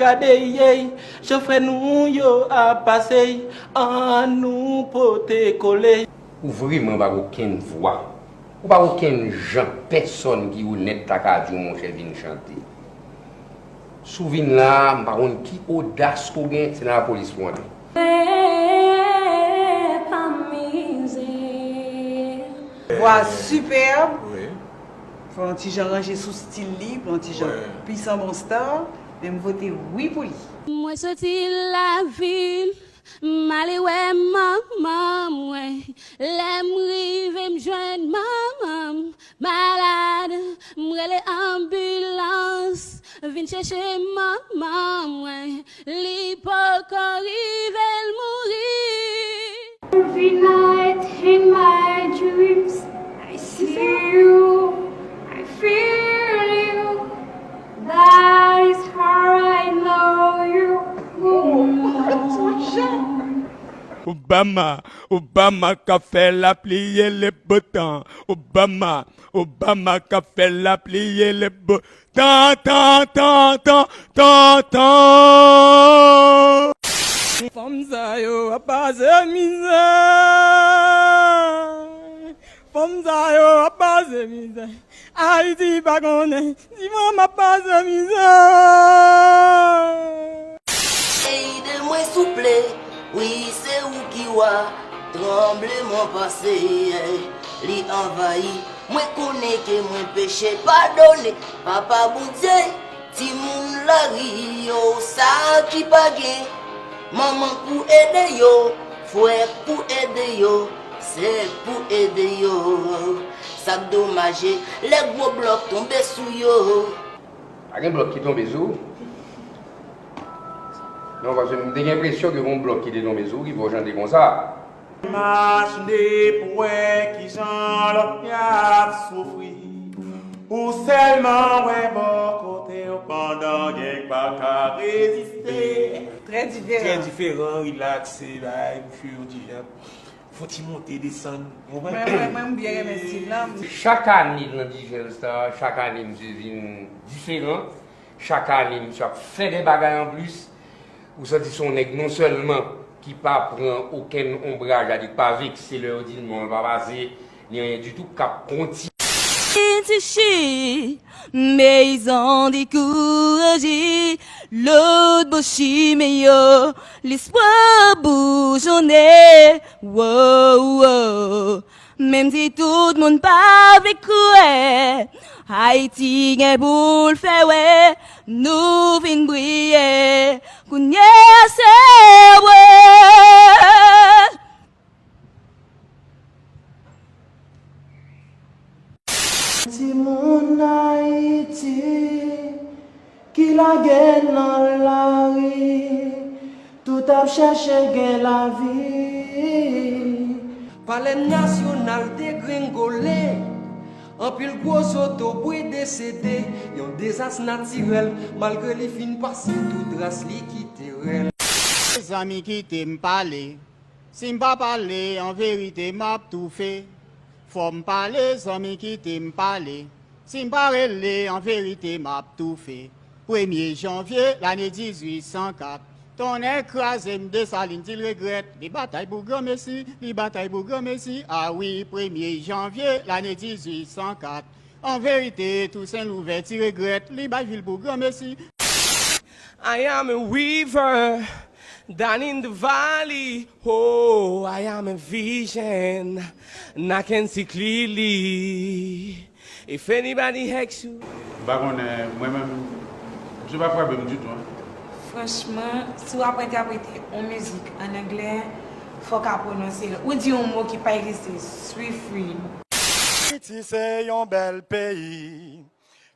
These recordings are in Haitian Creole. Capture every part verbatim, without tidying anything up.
Gade yey, jan frè nou yo ap pase, ann nou pote kole. Ou vrèman pa gen okenn vwa. Ou pa gen okenn jan pèsòn ki onèt ta ka di w, monchè, vin chante. Si w vin la, m pa konn ki odas ke w gen, se nan lapolis pou w antre. Vwa sipèb. Wi. Fè yon ti jan ranje sou stil li, pou yon ti jan plis anbans ta, men m vote wi pou li. Mwen soti lavil, m ale wè manman mwen. Lè m rive, m jwenn manman m malad. M rele anbilans, vin chèche manman mwen. Li poko rive, l mouri. Every night in my dreams, I see you, I feel you. That is how I know you. Obama, Obama ka fè lapli e le beau temps. Obama, Obama ka fè lapli e le beau tan, tan, tan, tan, tan, tan. Fanm sa yo ap pase mizè. Fanm sa yo ap pase mizè. Ayiti pa konnen si fanm ap pase mizè. Ede mwen souple, wi se ou ki wa. Tranbleman pase, li anvayi. Mwen konnen ke mwen peche, padone, Papa Bondye. Timoun lari yo, sa ki pa gen manman pou ede yo, frè pou ede yo, sè pou ede yo. Sa k domaje, lè gwo blòk tonbe sou yo. Pa gen blòk ki tonbe sou ou? Non, paske m te gen enpresyon ke gen yon blòk ki te tonbe sou ou ki fè w chante konsa. Imajine pou wè kijan lòt y ap soufri. Ou sèlman wè bò kote w pandan gen k pa ka reziste. Trè diferan. Trè diferan, rilakse, bay, ou fè yon ti jan. Fò ti monte desann. Ou konprann? Mwen, mwen, mwen, m byen renmen stil la. Chak ane nan Digel Star, chak ane misye vin diferan. Chak ane misye ap fè de bagay anplis. Ou santi se yon nèg non sèlman ki pa pran okenn onbraj, sa di k pa vekse lè yo di l non, l pa pase, ni anyen ditou, k ap kontinye. Ti chi, meyizan dekouraje, lòt bò chimen yo, lespwa boujonnen. Wo, wo. Menm si tout moun pa vle kwè, Ayiti gen pou l fè wè, nou vin briye, kounye a se wè. Timoun Ayiti ki lage nan lari, tout ap chèche gen lavi. Palè Nasyonal degrengole, anpil gwo zotobre desede, yon dezas natirèl, malgre li fin pase, tout tras li kite rèl. Zanmi, kite m pale. Si m pa pale, an verite, m ap toufe. Fò m pale, zanmi, kite m pale. Si m pa rele, an verite, m ap toufe. Premye janvye lane dizuit san kat, tonnè kraze m, Desalin di l regrèt. Li batay pou granmesi, li batay pou granmesi. A wi, premye janvye lane dizuit san kat, an verite, Tousen Louvèti regrèt. Li bay vi l pou granmesi. I am a weaver down in the valley. Oh, I am a vision, and I can see clearly. If anybody asks you. M pa konnen, mwen menm, misye pa frape m ditou, en. Franchman, si w ap entèprete yon mizik ann anglè, fò w ka pwononse l. Ou di yon mo ki pa egziste, sweet free. Ayiti se yon bèl peyi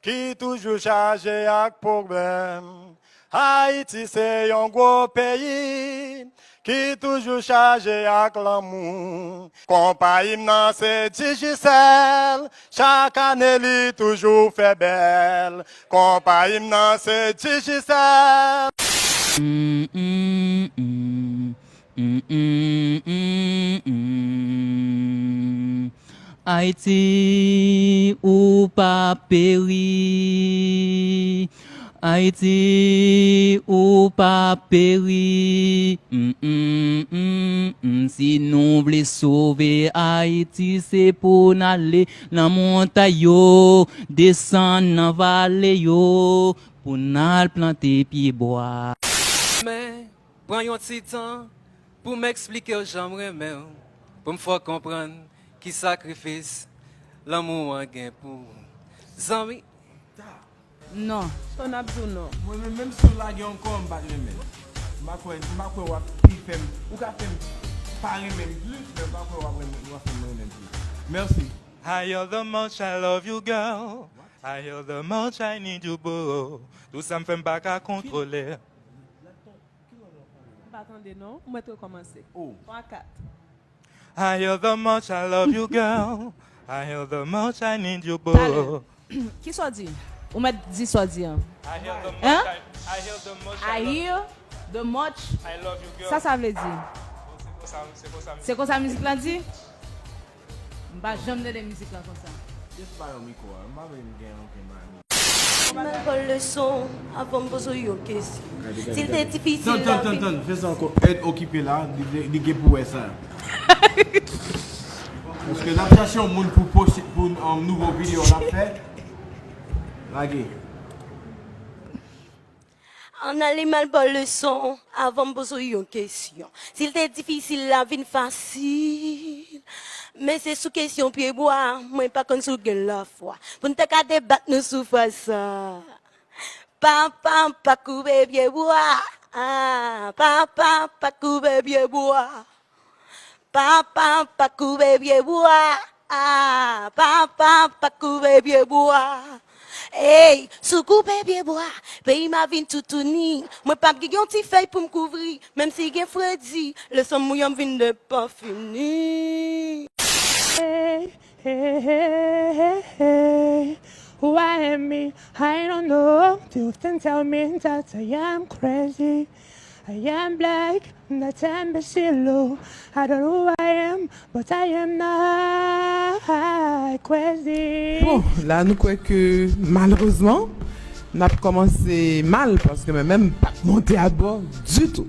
ki toujou chaje ak pwoblèm. Ayiti se yon gwo peyi ki toujou chaje ak lanmou. Konpayi m nan se Digicel, chak ane li toujou fè bèl. Konpayi m nan se Digicel. Mm, mm, mm. Mm, mm, mm, mm. Ayiti, ou p ap peri. Ayiti, ou p ap peri. Mm, mm, mm, mm. Si nou vle sove Ayiti, se pou n ale nan montay yo, desann nan vale yo, pou n al plante pyebwa. Men, pran yon ti tan pou m eksplike w jan m renmen w, pou m fè w konprann ki sakrifis lanmou an gen pou ou. Zanmi, Non. Sa n ap di w non. Mwen menm, menm si w lage ankò, m pa t renmen l. M pa kwè, m pa kwè w ap pi fè m, ou ka fè m pa renmen m plis, men m pa kwè w ap renmen, w ap fè m renmen m plis. Mèsi. Higher the much I love you girl, higher the much I need you boo. Tou sa m fè m pa ka kontwole. M pa tande non, ou mèt rekòmanse. Twa, kat. Higher the much I love you girl, higher the much I need you boo. Ki sa w di? Ou mèt di sa w di an. Higher the much I, higher the much I I love, hear the much. I love you girl. Sa sa vle di? Bon, se konsa, se konsa. Se konsa mizik lan di? M pa janm tande mizik lan konsa. Just bay yon mikwo a, m pa vle m gen okenn bagay. Mal ba w leson avan m poze w yon kesyon. Si l te difisil la vin. Tann, tann, tann, fè sa ankò. Èd okipe la, li, li gen pou wè sa. Paske n ap chache yon moun pou poste, pou um, nouvo videyo n ap fè. Lage. Ann ale m al ba w leson avan m poze w yon kesyon. Si l te difisil, l a vin fasil. Men se sou kesyon pyebwa, mwen pa konn si w gen lafwa. Pou n te ka debat nou sou fraz sa. Papa, pa koupe pyebwa. Ah, papa, pa koupe pyebwa. Papa, pa koupe pyebwa. Ah, papa, pa koupe pyebwa. Ey, si w koupe pyebwa, peyi m a vin toutouni. Mwen p ap gen yon ti fèy pou m kouvri, menm si gen fredi, leson mouye m vin depanfini. Hey, hey, hey, hey, hey. Why me? I don't know. They often tell me that I am crazy. I am black, not imbecile. I don't know who I am, but I am not crazy. Bon, la nou kwè ke malerezman n ap kòmanse mal paske mwen menm m pa t monte abò ditou.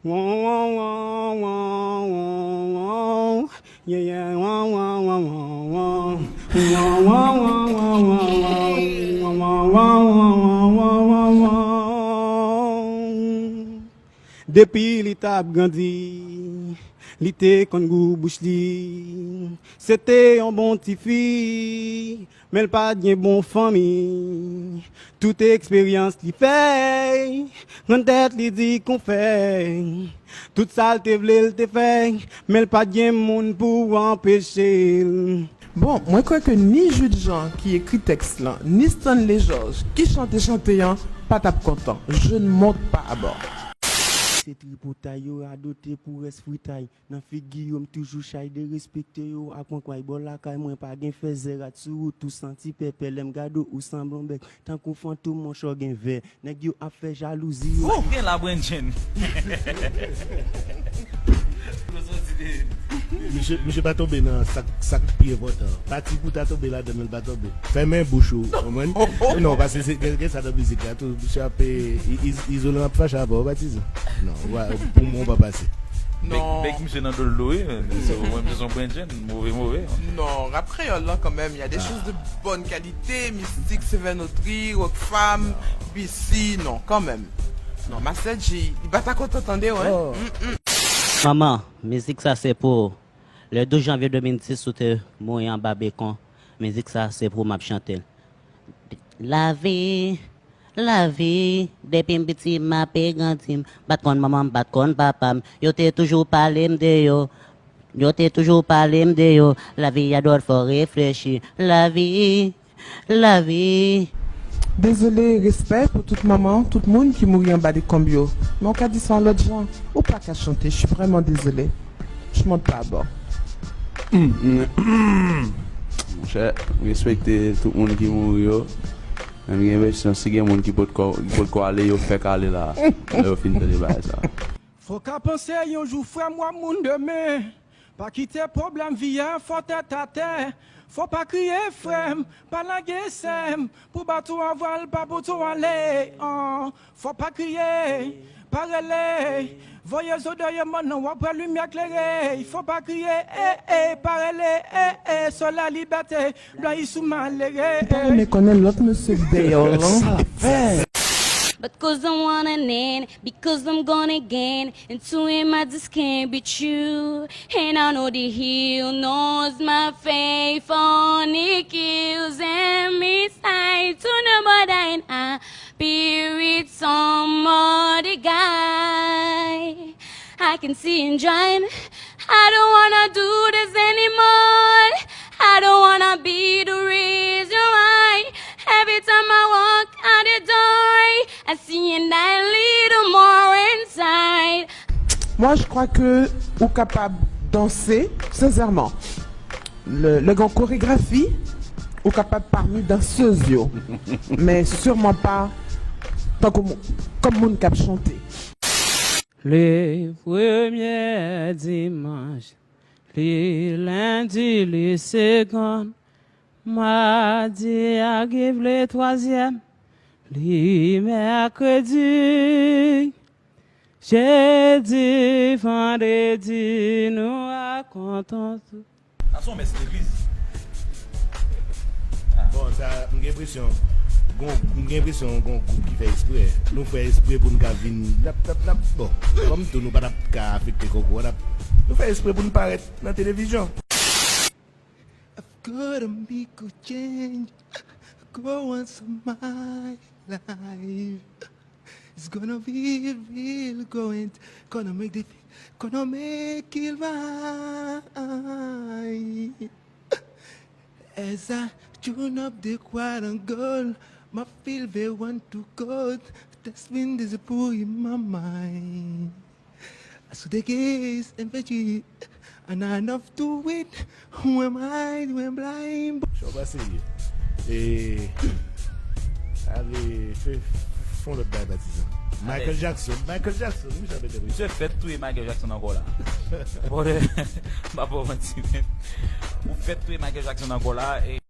Won, won, won, won, won, won, won. Yeah, yeah, won, won, won, won, won. Won, won, won, won, won, won. Won, won, won, won, won, won, won, won. Depi li t ap grandi, li te konn gou bouch li. Se te yon bon tifi. Men l pa t gen bon fanmi. Tout eksperyans li fè, granntèt li di konfè. Tout sa l te vle l te fè, men l pa t gen moun pou anpeche l. Bon, mwen kwè ke ni Jude Jean ki ekri tèks lan, ni Stanley Georges ki chante chante an pa t ap kontan. Je ne monte pas à bord. Se tripotay yo radote pou rès fritay. Nan figi yo m toujou chay derespekte yo ak mankway bò lakay mwen pa gen fèzè rat sou wout ou santi pèpè lè m gade w ou sanble yon bèk tankou fantom monchè w gen vè nèg yo ap fè jalouzi yo. Ou gen la Brendjen. Misye pa tonbe nan sak sak pi enpòtan. Pati pou ta tonbe ladan l pa tonbe. Fèmen bouch ou, konprann? Non, paske se gen gen sa nan mizik la tou. Misye ap izolan ap fache avè w, pa ti zan. Non, pou mwen w pa pase. Bèk misye nan do l lou wi. Mwen misye se yon brendjen, move move. Non, rap kreyòl lan kanmenm, y a des choses de bonne qualité, Mystik, Sevè Notri, Rockfam, B C, non, kanmenm. Non, Master G, li pa ta kontan tande w, en. Manman, mizik sa se pou ou. Le douz janvye de mil dis ou te mouri anba bekon. Mizik sa se pou ou m ap chante l. Lavi, lavi, depi m piti m ape grandi m. M pa t konn manman m, m pa t konn papa m. Yo te toujou pale m de yo. Yo te toujou pale m de yo. Lavi a dwòl, fò w reflechi. Lavi, lavi. Dezole, respè pou tout manman, tout moun ki mouri anba dekonb yo. Men w ka di sa yon lòt jan. Ou pa ka chante, je suis vraiment désolé. Je monte pas à bord. Monchè, m respekte tout moun ki mouri yo. Men m gen enpresyon si gen moun ki potko, ki potko ale, yo fèk ale la. Lè yo fin tande bagay sa. Fò w ka panse yon jou frè m w ap moun demen. Pa kite pwoblèm vi a fè w tèt atè. Fò pa kriye, frè m, pa lage sè m. Pou bato a vwal, pa pou tou ale. An, fò pa kriye, pa rele. Voye zo dèyè mòn nan, w ap wè limyè klere. Fò pa kriye, e, e, pa rele, e, e. Sò lalibète, blan i sou malere. Ou pa renmen konnen lòt mesye k dèyè w lan? But cause I want an end, because I'm gone again, and two in my this can't be true. And I know the hill knows my faith, only kills and misguides to nobody, and I be with some other guy. I can see and drive. I don't wanna do this anymore. I don't wanna be the reason why. Every time I walk out the door, I see and I little more inside. Moi, je crois que ou kapab danse, sincèrement. Le, le gen koregrafi, ou kapab parmi dansez yo. Men sûrement pas tankou mou- kòm moun k ap chante. Le premye dimanch, li lendi, li segonn, madi a rive, li twazyèm, li mèkredi, jedi, vandredi, nou a kontan tou. Sa se yon mès legliz. Bon, sa, m gen enpresyon, gon, m gen enpresyon gon gwoup ki fè espre. Nou fè espre pou n ka vin, n ap, n ap, n ap, bon, kòm tou nou pa t ap ka afekte kòkò, n ap, nou fè espre pou n parèt nan televizyon. I've gotta make a change. Go on some my life. It's gonna be real going. Gonna make the gonna make it right. As I tune up the choir and girl, my feel they want to go. Test wind is a boy in my mind. I saw the gaze and veggie, and I enough to win. Who am I? Who am I? Show pa serye. E ale fè fon lòt bay patizan. Michael Jackson, Michael Jackson, wi sa pete wi. Misye fèt touye Michael Jackson ankò la. Bòdè, m pa ba w manti men. Ou fèt touye Michael Jackson ankò la. E